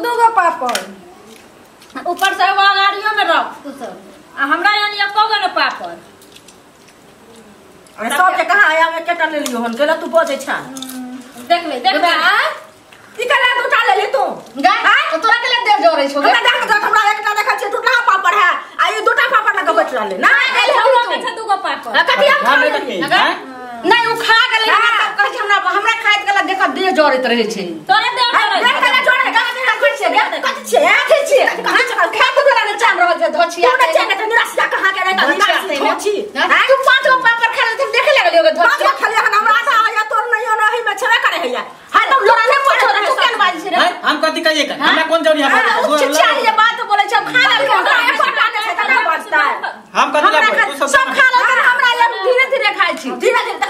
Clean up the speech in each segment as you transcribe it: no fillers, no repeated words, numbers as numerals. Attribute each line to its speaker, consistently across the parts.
Speaker 1: दू गो पापड़ ऊपर से एगो अगाड़ियो में रख तू सब आ हमरा यानी एको गो ने पापड़।
Speaker 2: अरे सब के कहां आया में केटा ले लियो हन केला तू बजै छा
Speaker 1: देख ले देख ले
Speaker 2: ई केला दूटा ले ली तू
Speaker 3: गा तो तोरा के ले देर जोरै छौ
Speaker 2: हमरा देख देख हमरा एकटा देखै छियै टूटला पापड़ है आ ई दूटा पापड़ लगा बैठ रहले ना
Speaker 1: हमरा के छै दू गो पापड़
Speaker 2: कथि हम खा लेलियै
Speaker 3: नहीं उ खा गेलै तब कहै छै हमरा हमरा खाइत गेला देख देह जरैत रहै छै
Speaker 1: तोरे देह जरै
Speaker 2: देख केला जोड़े गा कथि छियै कथि छियै कथि छियै
Speaker 3: खा के गेला ने चान रहल छै धोछिया
Speaker 2: तू ने चान त निराशिया कहां के रहता निराशी धोछी
Speaker 3: तू पांच गो पापड़ खा लेलथिन देखे लगलियो गे
Speaker 2: पांच गो खलिया हमरा आधा आया तोर नहीं रही में छेबे करे हैया
Speaker 3: हां तो तोरा ने पूछो तू केन बाजै छै रे
Speaker 4: हम कथि कहिए का हमरा कोन जरूरी है
Speaker 3: उ चिचिया जे बात बोलै छै खा लेलकै
Speaker 2: हमरा एकोटा नै छै त ना बचता
Speaker 4: हम कथि ला तू
Speaker 3: सब खा लेलकै हमरा ये धीरे धीरे खाइ छी
Speaker 2: धीरे धीरे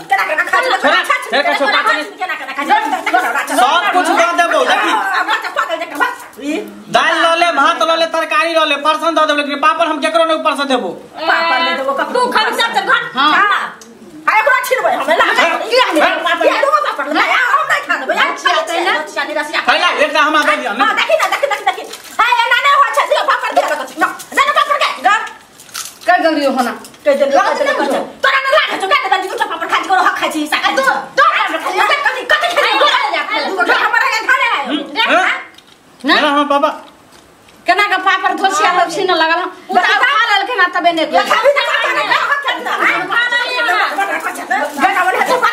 Speaker 2: केना केना खा छी केना केना खा छी
Speaker 4: सब कुछ दऽ देबो देखी दाल ल ले भात ल ले तरकारी ल ले परसन दऽ देबो लेकिन पापड़ हम केकरो नै ऊपर से देबो
Speaker 2: पापड़ नै देबो
Speaker 1: तू खा चल चल घट
Speaker 3: हां
Speaker 2: आ एकरा छिलबै हम ला किया नै पापड़ पापड़ ला हम नै खा देबै यार
Speaker 4: खैला एकटा हमरा दे दिया
Speaker 2: हां देखी ना देखी देखी देखी हां एना नै होइ छै दियो पापड़ दियो ना ना पापड़ के गा
Speaker 3: कर देलियो होना
Speaker 2: कह देलियो तोरा नै लागे छौ के दे दूटा पापड़ खा छी हक खा छी सा तू तो पापड़ खा छी कथि कथि खा छी हमरा के खाने है
Speaker 3: ना
Speaker 4: ना पापा
Speaker 3: केना के पापड़ धोसिया सब छीन लगल उ त खा लेलकै ना तबे ने
Speaker 2: खाबी त खा ना
Speaker 1: चुप आ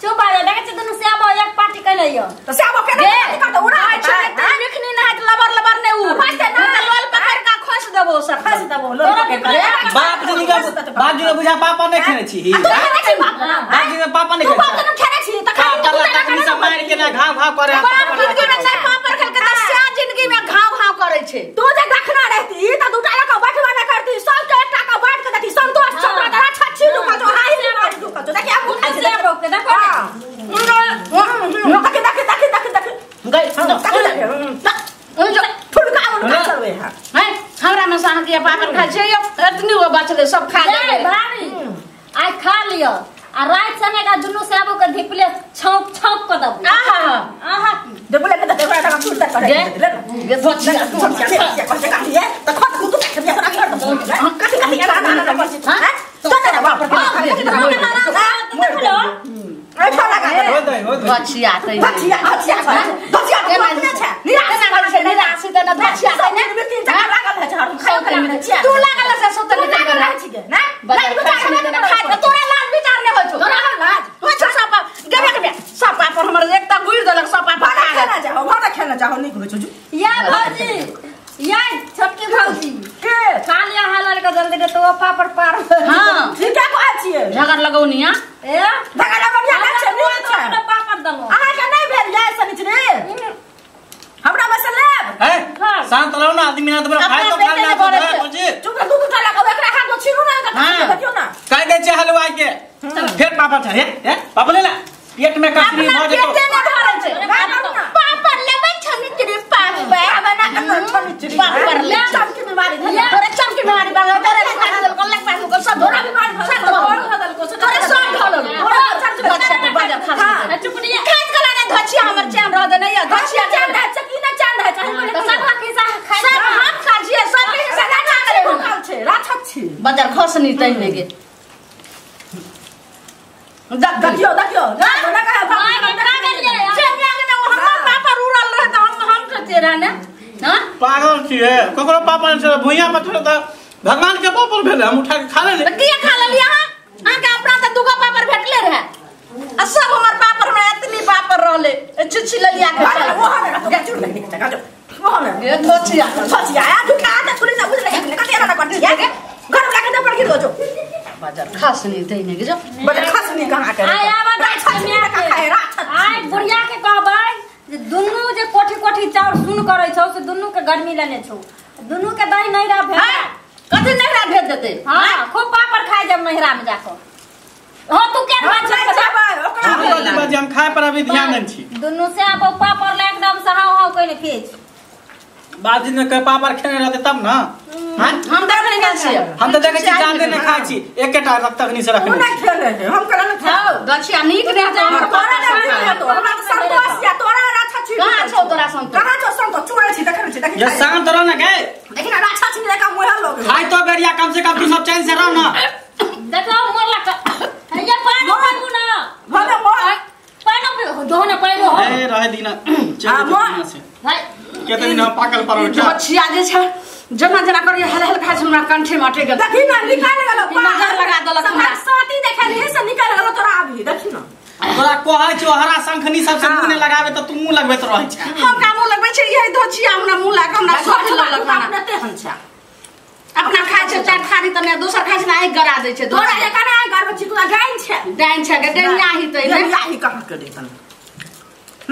Speaker 1: जा देखै छी दुनू सेबो एक पार्टी कैले यो
Speaker 2: त सेबो केना करत उड़ा
Speaker 3: छै त लिखनी ना है लबर लबर ने उ त लोल पकड़ का खोस देबो सब
Speaker 2: खोस देबो लोल पकड़ के
Speaker 4: बाप जी के बाप जी के बुझा पापा नै खेने छी बाप जी के पापा नै
Speaker 2: तू बाप के खेने छी त खाली
Speaker 4: तकनी से मार के ना घाव घाव करे
Speaker 3: बाप जिंदगी में नै पापड़ खेल के त स्या जिंदगी में घाव घाव करे छै
Speaker 2: तू जे देखना रहती त दूटा लका बैठवा ना करती सब के एकटा का बांट के देती संतोष छपरा त अच्छा छी लुका जो हाई लुका जो देखि हम खाइ छी
Speaker 1: सेबो के देखो
Speaker 2: देख देख देख देख देख
Speaker 3: गई
Speaker 2: देख फुलका उनका चलवे है
Speaker 3: हैं हमरा में से के पापड़ खाइ छै यो एतनी गो बचले सब खा ले
Speaker 1: भाभी आइ खा लियो आ रात सने का दुनू सेबो के धिपले छौंक छौंक क देबो
Speaker 3: आहा
Speaker 1: आहा
Speaker 2: देबो ले के देबो टा फुलता करे ले
Speaker 3: गे धोछिया
Speaker 2: धोछिया कह के काटी है त खत तू त खेबिया तोरा छोड़ दबो कथि कथि ना ना ना हां तो ना बाप रे ऐठा लगा
Speaker 4: हो दे हो दे
Speaker 3: धोछिया तै
Speaker 2: धोछिया धोछिया धोछिया
Speaker 3: केना छै निराश छै निराश त ना धोछिया तै ने
Speaker 2: तीन चार लागल है झाड़ू खाय खाय छिया
Speaker 3: तू लागल से सुतल
Speaker 2: तू लागल रहै छी गे ना
Speaker 3: लाज खाय त तोरा लाज विचार नै होइ छौ
Speaker 2: तोरा लाज
Speaker 3: होइ छौ सब गेबे गेबे सब पापड़ हमर एकटा गुइर देलक सब पापड़
Speaker 2: भाड़ा खेना चाहो भाड़ा खेना चाहो नीक होइ छौ
Speaker 1: या भौजी या छोटकी भौजी
Speaker 2: के
Speaker 1: खा लिया हाल के जल्दी रे तो वो पापड़ पार
Speaker 3: हां
Speaker 2: ठीके कहै छियै
Speaker 3: झगड़ लगौनिया
Speaker 1: ए
Speaker 2: झगड़ लगौनिया नै छै नीक छै
Speaker 1: पापड़ दलो
Speaker 2: अहाँ के नै भेल जाय सनिचरी हमरा बस लेब
Speaker 4: है शांत रहो ना आदमी ना तो खाए तो खा ना भौजी
Speaker 2: चुप रह दू दूटा लगाओ एकरा हाथ में छिरू ना देखियो ना
Speaker 4: कह दे छै हलवाई के फिर पापड़ छै हे पापड़ ले ला पेट में कसरी भ जेतो
Speaker 3: पेटे में धरल छै पापड़ लेबै छनिचरी पापड़
Speaker 2: बना छनिचरी
Speaker 3: पापड़ ले
Speaker 2: चमकी बीमारी
Speaker 3: तोरे चमकी बीमारी बा तोरे लग देलको लग पास को सब
Speaker 2: तोरा बीमारी
Speaker 3: सब तोरे सब धरल बाजार खा
Speaker 1: चुपनिया
Speaker 3: खाइत कला ने धोछिया हमर चैन रह दे नै धोछिया
Speaker 2: चैन रह छै की ना चैन रह छै
Speaker 1: सब हिस्सा खाइ
Speaker 3: सब हम खा छियै सब हिस्सा ना खा
Speaker 2: करे छै राक्षस छी
Speaker 3: बाजार खसनी तै ने गे
Speaker 2: देखियो देखियो ना ना कहे
Speaker 1: खा गेलियै
Speaker 3: चैन में हमर पापड़ उड़ल रहे त हम सोचे रहे ने हां
Speaker 4: पागल छियै ककरो पापड़ छै भुइया पर त भगवान के पापड़ भेलै हम उठा के खा लेली
Speaker 3: त किया खा लेली अहाँ अहाँ के अपना त दूगो पापड़ भेटले रहे आ सब हमर पापड़ में एतनी पापड़ रहले छिछि ललिया के
Speaker 2: वो हमें रखो चूर नहीं निकल जा वो हमें
Speaker 3: ये धोछिया
Speaker 2: धोछिया आ झूठा आ छुरी से बुझ ले कते ना करती है घर वाला के दे पड़ गिर जो
Speaker 3: बाजार खासनी तै ने जो
Speaker 2: बाजार खासनी कहां के
Speaker 1: आय आबा
Speaker 2: खाए राक्षस
Speaker 1: आय बुढ़िया के कहबै जे दुन्नू जे कोठी कोठी चाउर सुन करै छौ से दुन्नू के गर्मी लेने छौ दुन्नू के दही नहीं रह भेल
Speaker 3: कथि नहीं रह भेज देते
Speaker 1: हां खूब पापड़ खाइ जब नहिरा में जाको हां तू के बात
Speaker 2: छै
Speaker 4: ओकरा बात हम खाए पर अभी ध्यान नै छी।
Speaker 1: दुनू से आप पापड़ ला एकदम से हाव हाव कइने फेज
Speaker 4: बाजी ने के पापड़ खेने रहते तब ना। हां
Speaker 3: हम त नहीं खाइ छी,
Speaker 4: हम त देखै छी जाते नहीं खाइ छी, एकेटा तखनी से रखने
Speaker 2: ओ नहीं खेले है हम करा न खाओ
Speaker 3: दक्षिया नीक ने
Speaker 2: हमर तोरा ने तो हमरा संतोष या तोरा राछा छी।
Speaker 3: कहां छौ तोरा संतोष?
Speaker 2: कहां छौ संतोष? चुड़ै छी देखै छी देखै
Speaker 4: ये शांत रह ना गए,
Speaker 2: देखि ना राछा छी लेका मुहर लोग
Speaker 4: खाइ तो बेरिया कम से कम तू सब चैन से रह ना।
Speaker 1: देखो मोर लगा ये पानी पीबू ना
Speaker 2: भले मोर
Speaker 1: पानी पीबू दो ना पानी हो
Speaker 4: ए रहे दीना चल दीना से
Speaker 1: भाई
Speaker 4: केते दिन हम पाकल पर उठा
Speaker 3: दक्षिया जे छै जना जना करिए हल हल खाइ छै हमरा कंठे में अटक गेल।
Speaker 2: देखी ना निकाल गेलो
Speaker 3: नजर लगा देलक हमरा
Speaker 2: साथी देखै रहे से निकाल गेलो तोरा अभी देखी ना
Speaker 4: तोरा कहै छौ हरा शंखनी सब से मुंह ने लगावे त तू मुंह लगबैत रहै छै।
Speaker 3: हम का मुंह लगबै छै? यही दक्षिया हमरा मुंह लाग हमरा सब लगलक खाना
Speaker 2: अपने ते हम छै
Speaker 3: अपना खाइ छै चार थारी त ने दोसर खाइ छै ना आँखि गरा दै छै।
Speaker 2: तोरा जे कना गरब छी तोरा गाइन छै
Speaker 3: डाइन छै के डाइन ही त
Speaker 2: ने ही कहां के देतन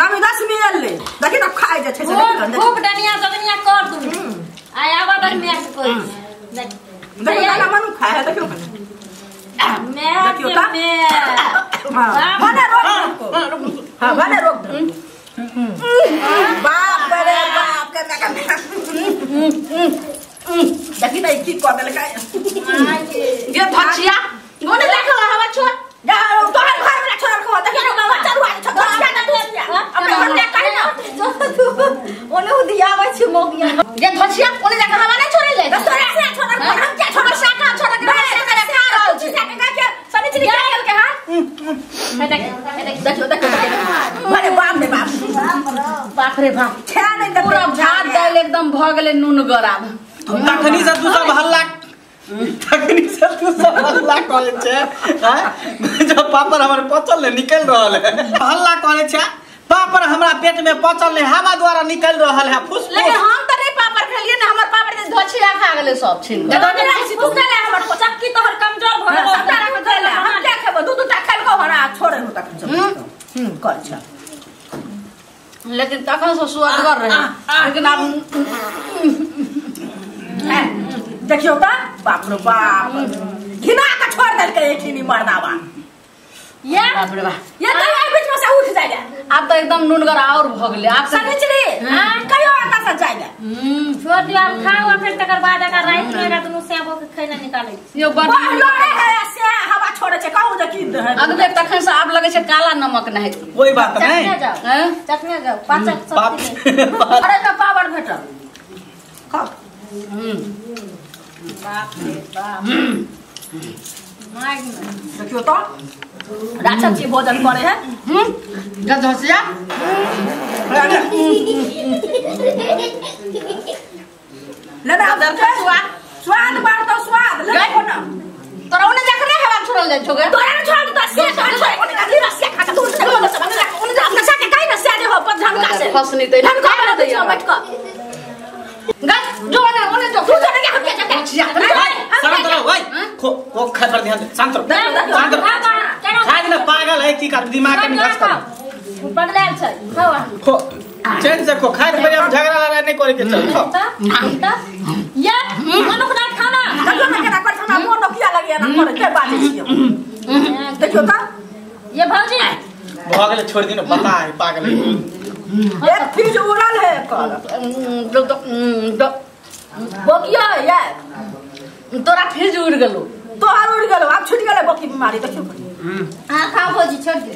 Speaker 2: नामी 10 मिल ले देखी ना खाइ जे छै से देखी
Speaker 1: खूब डनिया जगनिया कर दू आय आवा बर मैं कोई देख
Speaker 2: देखो ना मनु खाए है देखियो
Speaker 1: मैं
Speaker 2: देखियो ता हां बने रोक हमको हां बने रोक बाप रे बाप के ना देखी ना की कर देलकै
Speaker 3: ये धचिया गोने देखल हवा छोड़
Speaker 2: जा तोहर घर में छोड़ रखो देखी ना बाबा चलू आ छोड़ ना धचिया अपने घर में कहि ना
Speaker 1: ओने दियाबै छी मोगिया
Speaker 3: ये धचिया ओने जाके हवा नहीं छोड़े ले
Speaker 2: तोरा से छोड़ हम क्या छोड़ साका छोड़ के साका खा रहल छी साका के सनी के गेल के हां
Speaker 1: देख
Speaker 2: देखियो देखियो अरे बाप रे बाप
Speaker 3: बाप रे बाप
Speaker 2: खा नहीं
Speaker 3: पूरा भात दाल एकदम भ गेलै नून गराब।
Speaker 4: तखनी से तू सब हल्ला तखनी से तू सब हल्ला करे छै हैं जब पापड़ हमर पचल ने निकल रहल है हल्ला करे छै पापड़ हमरा पेट में पचल ने हवा द्वारा निकल रहल है फुस।
Speaker 3: लेकिन हम त नहीं पापड़ खेलिए ना हमर पापड़ के धचिया खा गेलै सब छीन के।
Speaker 1: तू ले हमर चक्की तोहर कमजोर भ गेल
Speaker 2: सबटा रख देले हम क्या खेबो दू दू टा खेलको हमरा छोड़े हो तखन सब कर छ।
Speaker 3: लेकिन तखन से सुअदगर रहे लेकिन आब
Speaker 2: देखियो त बाप रे बाप घिना के छोड़ देलकै एखिनी मर्दावा
Speaker 1: ये
Speaker 3: बाप रे बाप
Speaker 2: ये तो एहि बीच में से उठ जाय
Speaker 3: आब त एकदम नूनगर और भ गेलै आब
Speaker 2: सनिचरी कहियो आता से जाय
Speaker 1: छोड़ दियो आब खाओ फिर तकर बाद एकर राति में एकर दुनू सेबो के खैना निकालै
Speaker 3: यो बड़
Speaker 2: लड़े है से हवा छोड़े छै कहू जे की है
Speaker 3: अगले तखन से आब लगै छै काला नमक नहीं
Speaker 4: कोई बात नहीं
Speaker 1: चटनी जाओ पाचक शक्ति
Speaker 2: अरे त पावर भेटल खाओ।
Speaker 1: बाप रे बाप माग में
Speaker 2: देखियो त राक्षस जी भोजन करे है
Speaker 3: गधसिया
Speaker 2: ले ना स्वाद बार तो स्वाद ले ना
Speaker 3: तोरा ओने जाके रे हवा छोड़ल जाइ छौ गे
Speaker 2: तोरा न छोड़ त से छोड़ ओने का धीरा से खा तू से बोल सब ओने जा अपना साके काई न से दे हो पर झमका से
Speaker 3: फसनी त
Speaker 2: झमका दे दियो बैठ क
Speaker 3: गज जो ओने ओने जो
Speaker 2: तू जाने हम के जाके
Speaker 4: शांत रहो भाई खो खो खाए पर ध्यान दे शांत रहो शांत रहो खा ना पागल है की कर दिमाग के निकास कर
Speaker 1: पगलायल छै खाओ
Speaker 4: खो चैन से खो खाए के अब झगड़ा लड़ाई नहीं करे के चल खो
Speaker 1: ये मनुख ना खाना
Speaker 2: देखियो ना केना कर हमरा मोन नोकिया लगिया ना करे के बाजै छियो देखियो त
Speaker 1: ये भौजी
Speaker 4: भ गेलै छोड़ दिनो पता है पागल है
Speaker 2: एक फ्यूज उड़ल है कर बोकिया ये
Speaker 3: तोरा फ्यूज उड़ गेलो
Speaker 2: तोहर उड़ गेलो आब छूट गेलै बोकी बीमारी देखियो
Speaker 1: हां खाओ भौजी छोड़ दे।